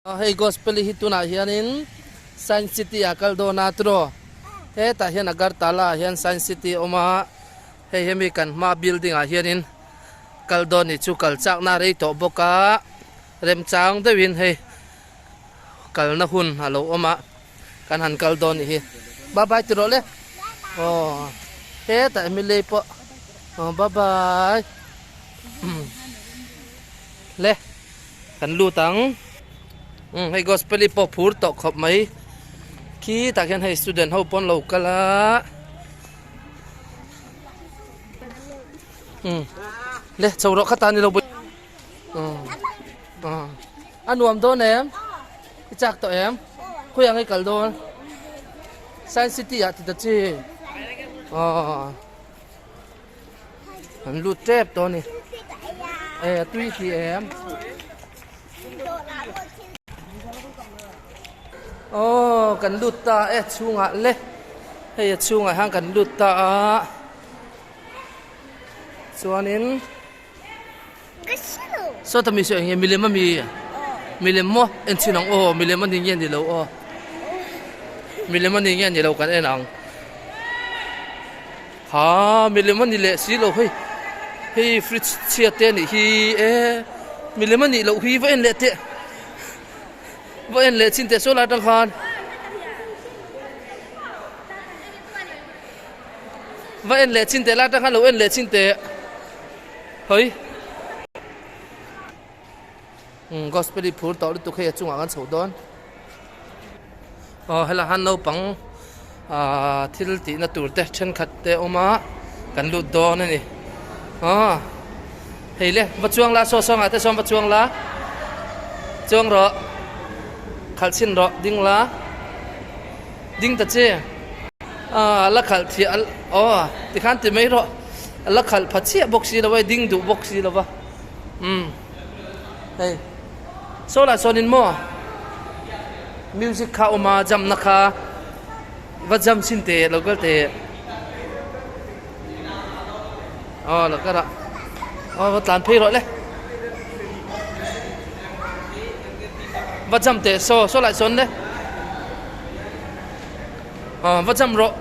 Hei Gospel hi tunah hianin Science City ah kal dawn a tiraw? Hetah hian Agartala ah hian Science City a awm a, hei hemi kan hma building ah hianin kal dawn ni chu kal chakna a rei tawh bawk a, remchang deuhin hei kalna hun a lo awm a, kan han kal dawn ni hi. Bye bye ti rawh le. Aw hetah Emily pawh aw bye bye le. Kan lut ang. Umm hei gospel hi pawh phur tawh khawp mai. Khi tah khian hei student ho pawn lo kal a. Umm le chho rawh kha ta ni lo umm a nuam dawn em? I chak tawh em? Khawiah nge i kal dawn? Science city ah ti ta chi. Aw. An lut tep tawh a ni. E a tui ti em. Aw kan lut ta e chhungah le. Hei a chhungah hian kan lut ta a. Chuanin Sawta mi sawi eng nge milem ami milem maw en chhin ang aw milem ani nge ni lo aw milem ani nge ni lo kan en ang ha milem ani leh si lo hei hei fridge chhia te anih hi e milem anih loh hi va en leh teh va en leh chin teh saw lai atang khan va en leh chin teh lai atang khan lo en leh chin teh. Hoi. Um gospel hi phur tawh lutuk hei a chungah kan chhoh dawn. Aw helai han naupang ah thil tihna tur te thenkhat te a awm a kan lut dawn a ni. Aw hei le va chuang la saw sawngah te sawn va chuang la chuang rawh khalh chhin rawh ding la ding ta che ah la khalh thiah aw tikhan ti mai rawh. A la khalh pha chiah bawk si lo a, ding duh bawk si lo va. Umm hei saw lah sawn in maw music kha awm a jam na kha va jam chhin teh lo kal teh aw lo kal a aw va tlan phei rawh le va jam teh saw saw lah sawn le aw va jam rawh.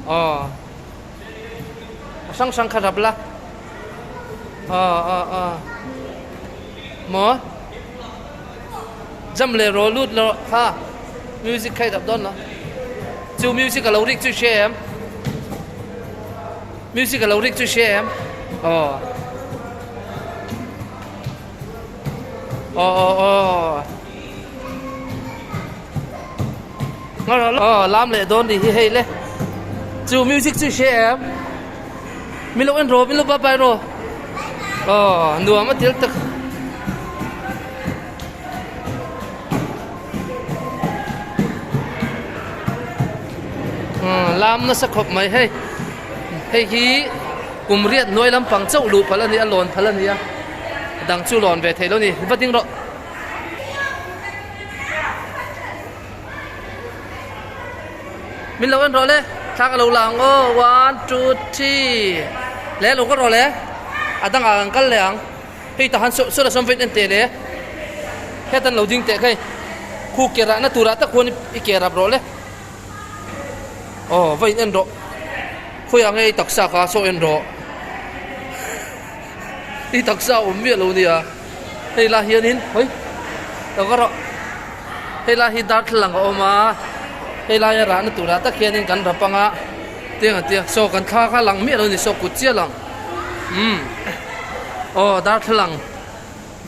Aw a hrang hrang kha rap la aw aw aw maw jam leh rawh lut rawh kha music kha i dap dawn lo chu music a lo rik chu i hria em music a lo rik chu i hria em aw. Aw aw aw Aw lam leh dawn ni hi hei le chu music chu hre em min lo en rawh min lo bye bye rawh aw nuam a til tak lam nasa khawp mai hei hei hi Kum riat hnuai lampang chauh luh phal a ni a, lawn phal a ni a, dang chu lawn ve thei lo ni, va ding rawh. Min lo en rawh le, thla ka lo la ang aw, one two three, le lo ka rawh le, a dangah kan kal leh ang, hei tah han saw saw la sawm veit en teh le, hetan lo ding teh kha hei, khu ke rahna turah tak khuan i ke rap rawh le. Aw va in en rawh khawiah nge i taksa kha saw en rawh i taksa a awm miah lo nia hei lai hianin hawi lo ka rawh hei lai hi darthlalang a awm a hei laia rahna turah tak hianin kan rap anga tiang a tia saw kan thla kha lang miah lo ni saw kut chiah lang umm aw darthlalang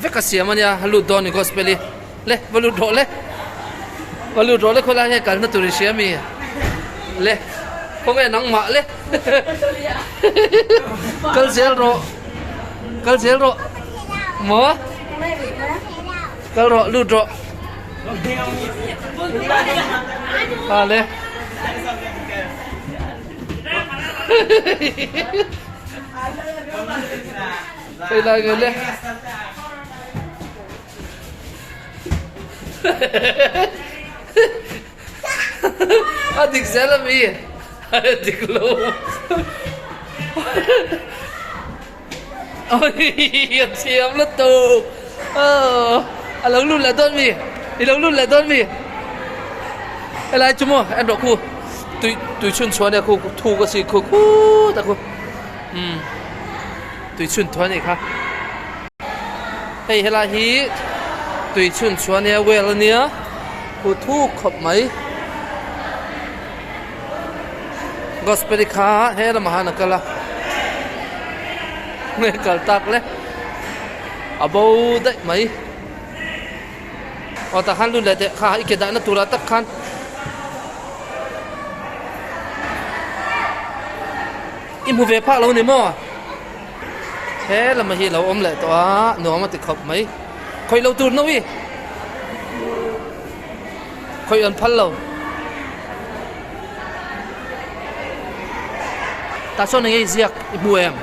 vek a siam a nia a lut dawn ni gospel hi le va lut rawh le va lut rawh le khawilai nge kalna tur i hria mi le khawnge nangmah le kal zel rawh kal zel rawh maw kal rawh lut rawh ha le Hei lai nge le. A dik zel a mi. A dik lo. Oi a thiam lutuk aw a lo lut leh dawn mi i lo lut leh dawn mi helai chu maw en rawh khu tui tui chhun chhuah ania khu thuk a si khu khut a khu umm tui chhun thuah a nih kha hei helai hi tui chhun chhuah ania well ania khu thuk khawp mai. Gospel kha he lamah khan a kal a nge kal tak le a bo daih mai aw tah khan lut leh teh kha i ke dahna turah tak khan i hmu ve phak lo ni maw he lamah hi a lo awm leh tawh a nuam a ti khawp mai khawih lo tur no i. Khawih an phal lo. Tah chuan enge i ziak i hmu em?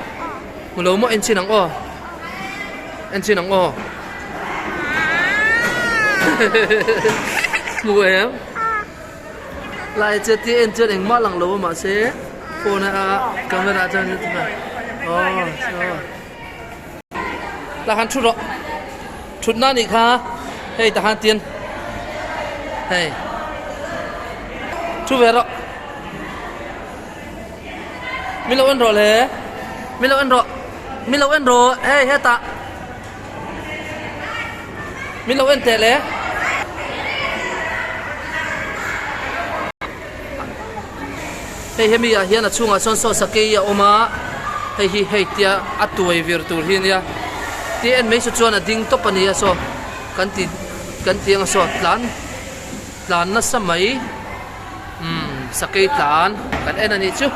Hmu lo maw en chin ang aw. En chin ang aw. Hmu em? Lai che ti en chuan engmah lang lo a mahse phone a camera chuan aw so. Tah han thu rawh thutna anih kha hei tah han tin hei thu ve rawh min lo en rawh le min lo en rawh min lo en rawh hei hetah min lo en teh le. Hei hemi ah hian a chhungah sawn saw sakei a awm a, hei hi hei tia a tuai vir tur hi a nia. Tia en mai chu chuan a ding tawp a ni a saw kan ti kan ti ang a saw tlan tlan nasa mai umm sakei tlan kan en a nih chu.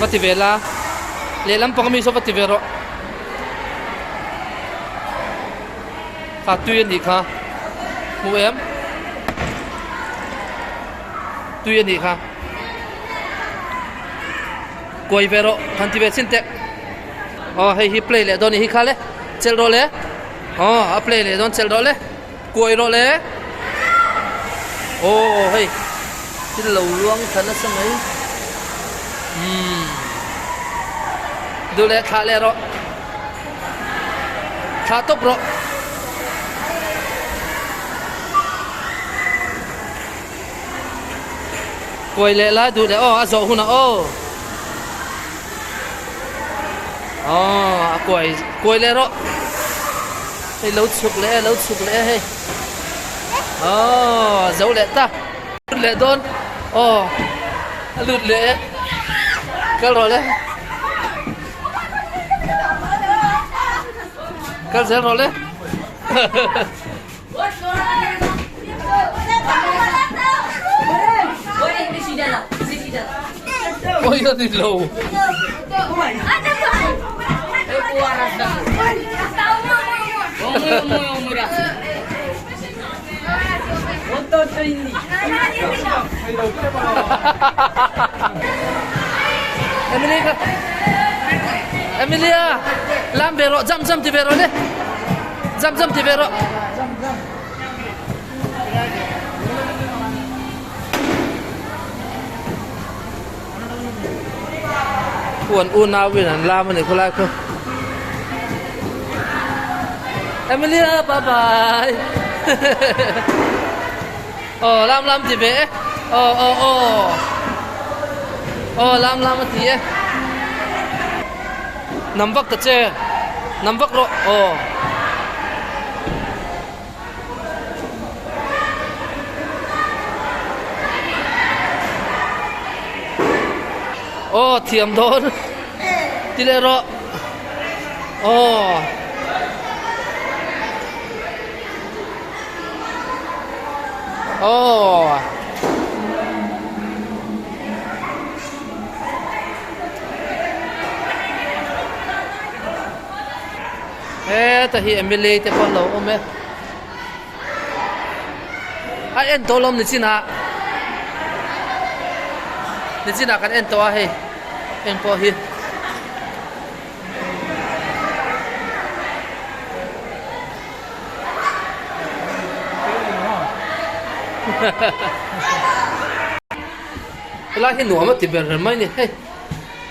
Va ti ve la lehlam pang ami saw va ti ve rawh. Kha tui a nih kha hmu em tui a nih kha kuai ve rawh han ti ve chin teh aw hei hi play leh dawn a nih hi kha le chelh rawh le aw a play leh dawn chelh rawh le kuai rawh le aw hei thil lo luang thla nasa mai umm duh leh thlah leh rawh. Thlah tawp rawh. Kuai leh lai duh leh aw a zawh hunah aw. Aw a kuai kuai leh rawh. Hei lo chhuk leh e lo chhuk leh e hei. Aw a zo leh ta. Lut leh dawn aw a lut leh e kal rawh le. Kal zel rawh le. Oi a ni lo. Emily kha Emilia lam ve rawh jam jam ti ve rawh le jam jam ti ve rawh Huan unau in an lam a ni khawlai khu. Emilia bye bye. Oh lam lam ti ve e. Oh oh oh. Oh lam lam a ti e. Nam vak ta che. Nam vak rawh. Oh. Aw thiam dawn ti leh rawh aw aw Heta hi Emily te pawh an lo awm e. A en tawh lawm nichinah nichinah kan en tawh a hei eng pawh hi. Helai hi nuam a ti ber reng mai a ni hei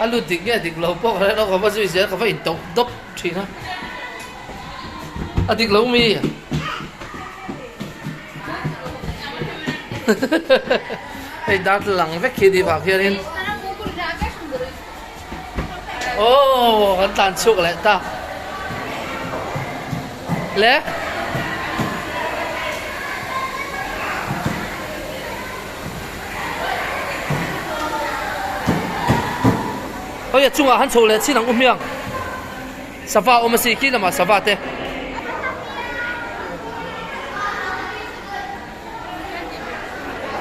a lut dik nge dik lo pawh ka hre lo ka va zui zel ka va intauh dawp thin a a dik lo mi hei darthlalang vek khi tih vang hianin Aww kan tlan chhuak leh ta le. Hei a chungah han chho leh chin ang u hmiang sava awm a si khi lamah sava te.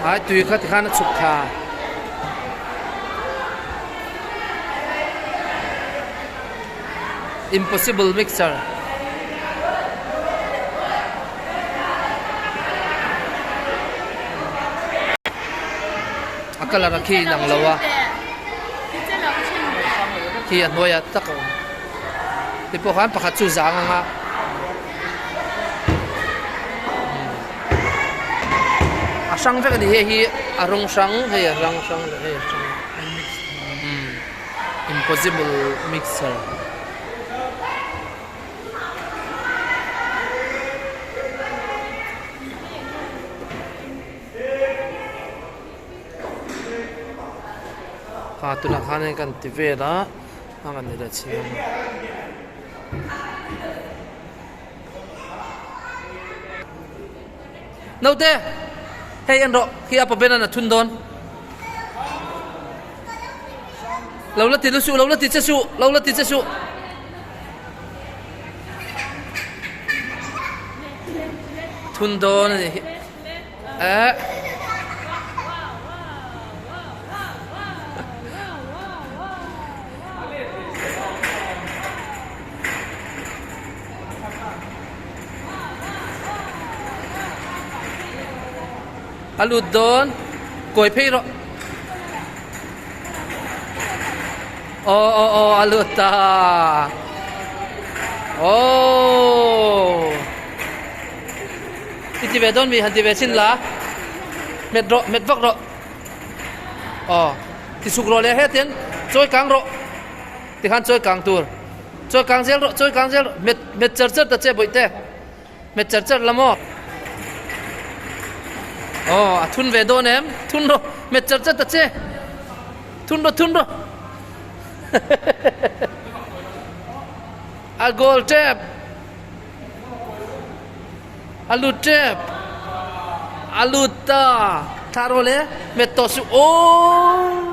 Ai tui kha tikhan a chhuk thla. Impossible mixer. A colour a khi inang lo a. Khi a hnuai ah tak a awm. Ti pawh khan pakhat chu zang anga. A hrang vek a ni hei hi a rawng hrang hei a hrang hrang leh hei a hrang umm impossible mixer. Ha tunah khan hei kan ti vel a a kan ni leh chiang a. Naute hei en rawh khi a pa ben a thun dawn lo la ti lu suh lo la ti che suh lo la ti che suh thun dawn a ni hi eh A lut dawn kawi phei rawh aw aw aw a lut ta aww i ti ve dawn mi han ti ve chin la hmet rawh hmet vak rawh aw ti chhuk rawh leh hetin chawi kang rawh. Tikhan chawi kang tur. Chawi kang zel rawh, chawi kang zel rawh. Met, met char char ta che bawihte. Met char char la maw? Aw, a thun ve dawn em? Thun rawh, met char char ta che. Thun rawh, thun rawh. A goal tep. A lut tep. A lut ta. Thla rawh le. Met tawh suh. Aww.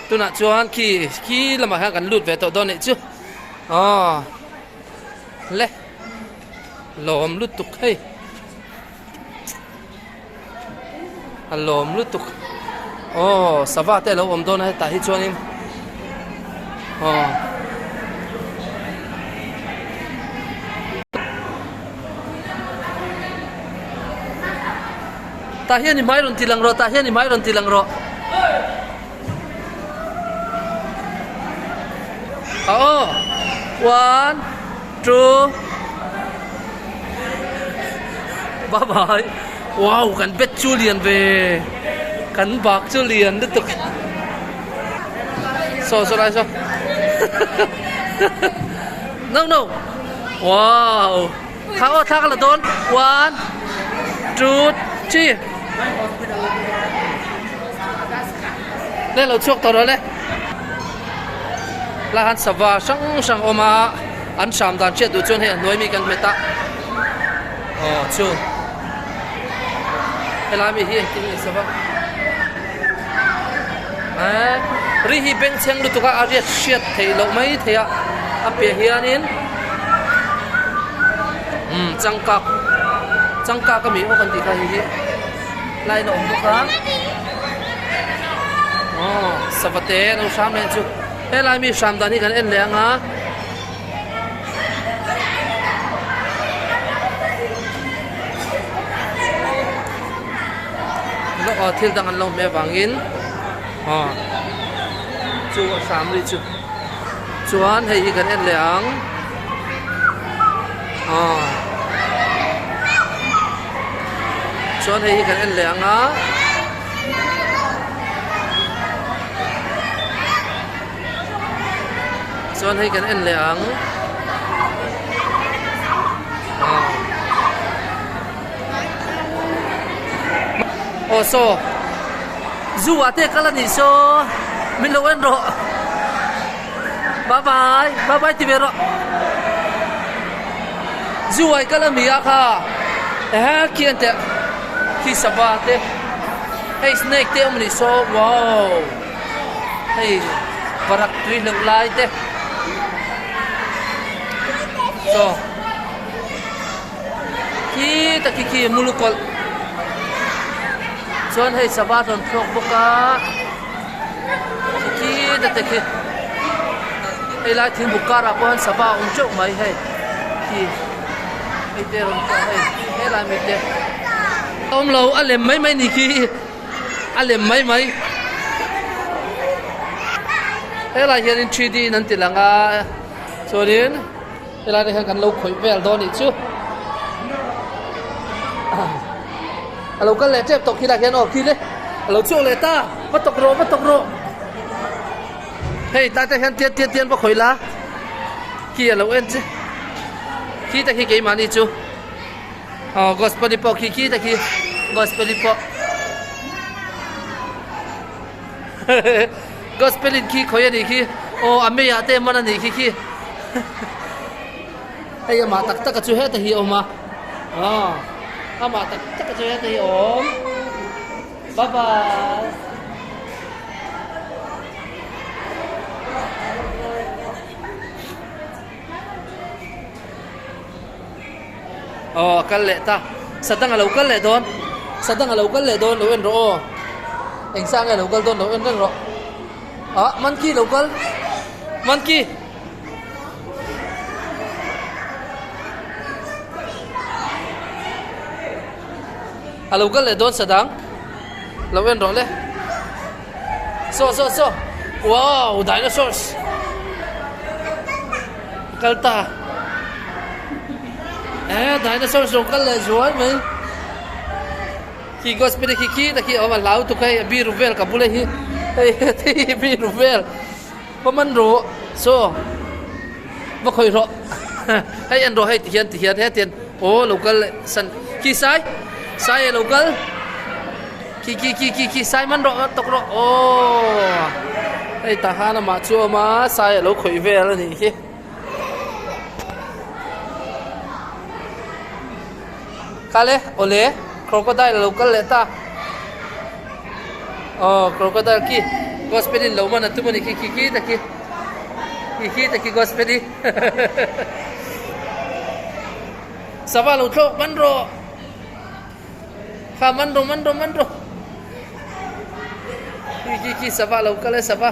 Tunah chuan khi khi lamah hian kan lut ve tawh dawn nih chu. Aww. Le. Lawm lutuk hei. A lawm lutuk. Aww sava te alo awm dawn a hetah hi chuanin aww. Tah hian i hmai rawn ti lang rawh tah hian i hmai rawn ti lang rawh. Aw one two bye bye wow kan bet chu lian ve kan bak chu lian lutuk saw saw lai saw no no wow thla aw thla ka la dawn one two three Le lo chhuak tawh rawh le. Lai han sava hrang hrang awm a, an hram dan hriat duh chuan hei a hnuai mi kan hmet a. Aw chu. Helai mi hi engtin nge sava. Eh, ri hi bengchheng lutuk a, a riat hriat theih loh mai thei a, a piah hianin umm changkak changkak ami aw kan tih kha hei hi. Line a awm bawk a aw sava te an lo hram leh chu helai mi hram dan hi kan en leh ang a aw thil dang an lo hmeh avangin aw chu a hram ri chu chuan hei hi kan en leh ang aw. Chuan hei hi kan en leh ang a. Chuan hei kan en leh ang. Aw saw zoo ah te kal a nih saw min lo en rawh bye bye bye bye ti ve rawh zoo ah i kal a mi a kha ehe khi an teh khi sava te hei snake te awm a nih saw wow. Hei varak tui hleuh lai te chaw khi ta khi khi mulu kawlh chuan hei sava rawn thlawk bawk a khi khi ta te khi hei lai thing buk karah pawh hian sava a awm teuh mai hei khi hei te rawn thlawk hei helai mi te awm lo a lem mai mai ni khi. A lem mai mai. Helai hianin 3D in an ti lang a, chuanin helai te hian kan lo khawih vel dawn nih chu. A lo kal leh tep tawh khilai hian aw khi le a lo chhuak leh ta va tawk rawh va tawk rawh. Hei tlai te hian tian tian tian va khawih la khi a lo en che khi te khi keimahni chu. Aw gospel pawh khi khi ta khi gospel pawh gospel in khi khawi anih khi aw a mei ah te man anih khi khi hei amah tak tak a chu heta hi a awm a aw amah tak tak a chu heta hi a awm bye bye. Aw a kal leh ta sadang a lo kal leh dawn sadang a lo kal leh dawn lo en rawh aw eng sang nge a lo kal dawn lo en reng rawh ah monkey lo kal monkey a lo kal leh dawn sadang lo en rawh le saw saw saw wow dinosaurs kal ta eh dinosaur zawng kal leh zual mai khi gospel khi khi ta khi awm a hlau tuk hei a biru vel ka bula hi hei hei biru vel va man rawh saw va khawih rawh hei en rawh hei ti hian ti hian he tian aw lo kal leh san khi sai sai a lo kal khi khi khi khi khi sai man rawh tawk rawh aw hei tah khan amah chu a awm a sai a lo khawih vel a nih hi. Kal e awle crocodile a lo kal leh ta aw crocodile khi gospel in lo man a tum a ni khi khi khi ta khi khi khi ta khi gospel hi sava lo thlawk man rawh kha man rawh man rawh man rawh khi khi khi sava lo kal e sava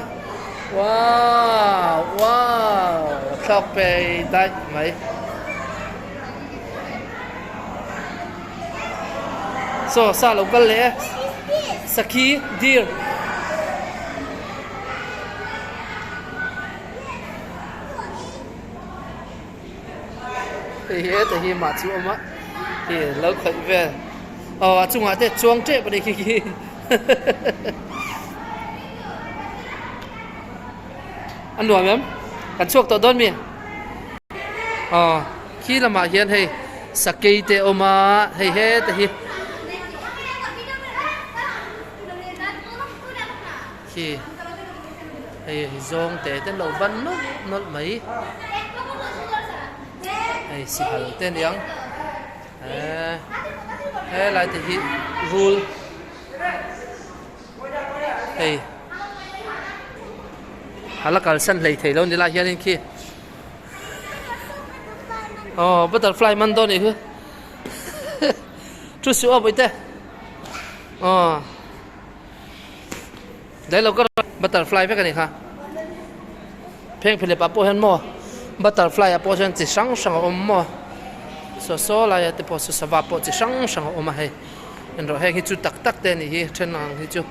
wow wow thlawk phei daih mai. Saw sa lo kal leh e sakhi deer hei heta hi mah chu a awm a hei lo khawih vel aw a chungah te chuang tep a ni khi khi a nuam em kan chhuak tawh dawn mi. Aw khi lamah hian hei sakei te a awm a hei heta hi khi hei zawng te te an lo ban nawlh nawlh mai hei sihal te a niang eee helai te hi rul. Hei a la kalsan hlei thei lo ni lai hianin khi aw butterfly man dawn nih hi thu suh aw bawihte aw dai lo ka butterfly vek a ni kha pheng philip ah pawh hian maw butterfly ah pawh hian chi hrang hrang a awm maw saw saw lai ah te pawh saw sava pawh chi hrang hrang a awm a hei. Engrawh heng hi chu tak tak te a nih hi then ang hi chu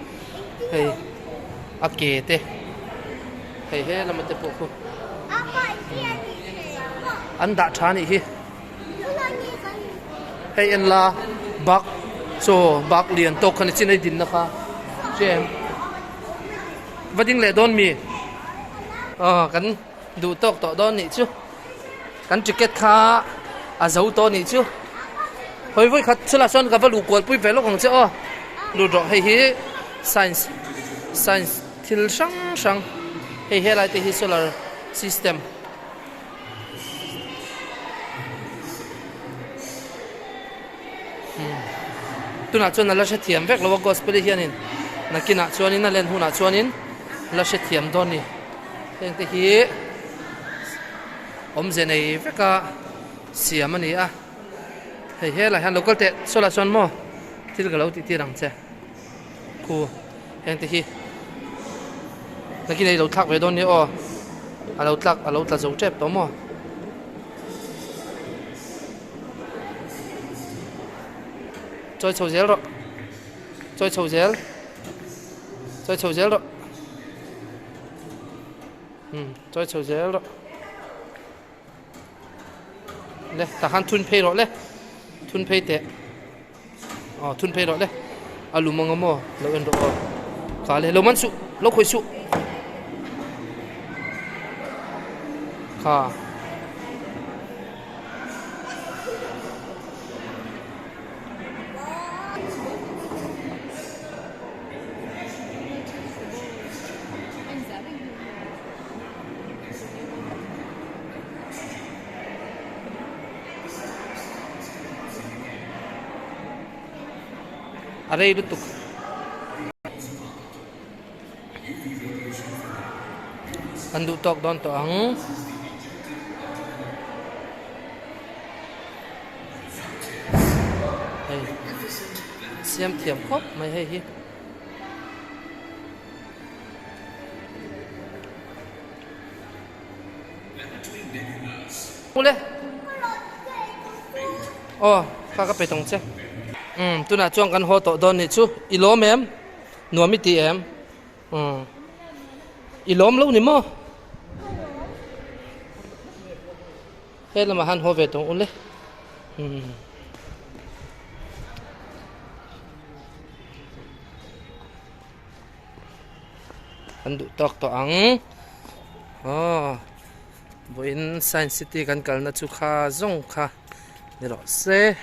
hei a ke te hei he lama te pawh khu an dah tha a nih hi hei en la bak chaw bak lian tawk kha ni chin a i dinna kha hria em va ding leh dawn mi aw kan. Duh tawk tawh dawn nih chu. Kan ticket kha a zo tawh nih chu. Hawi vawi khat chula chuan ka va luh kual pui ve lawk ang che aw. Lut rawh hei hi science science thil hrang hrang hei helai te hi solar system. Tunah chuan a la hrethiam vek lo a gospel hi hianin nakinah chuanin a len hunah chuanin la hrethiam dawn a ni heng te hi awmze nei veka siam a ni a hei helaiah hian lo kal teh sawlah chuan maw thil ka lo tih tir ang che khu heng te hi nakin ei lo thlak ve dawn nia aw a lo tlak a lo tla zo tep tawh maw. Chawi chho zel rawh chawi chho zel chawi chho zel rawh umm chawi chho zel rawh le tah khan thun phei rawh le thun phei teh aw thun phei rawh le a lum ang maw lo en rawh aw kha le lo man suh lo khawih suh kha. A rei lutuk. Kan duh tawk dawn tawh ang. Hei siam thiam khawp mai hei hi. Ule. Aw, kha ka pe tawng che. Umm, tunah chuan kan haw tawh dawn nih chu. I lawm em? Nuam i ti em? Umm. I lawm lo ni maw? He lamah han haw ve tawng ule. Umm. Kan duh tawk tawh ang. Aw. Vawiin Science City kan kalna chu kha zawng kha ni rawh se.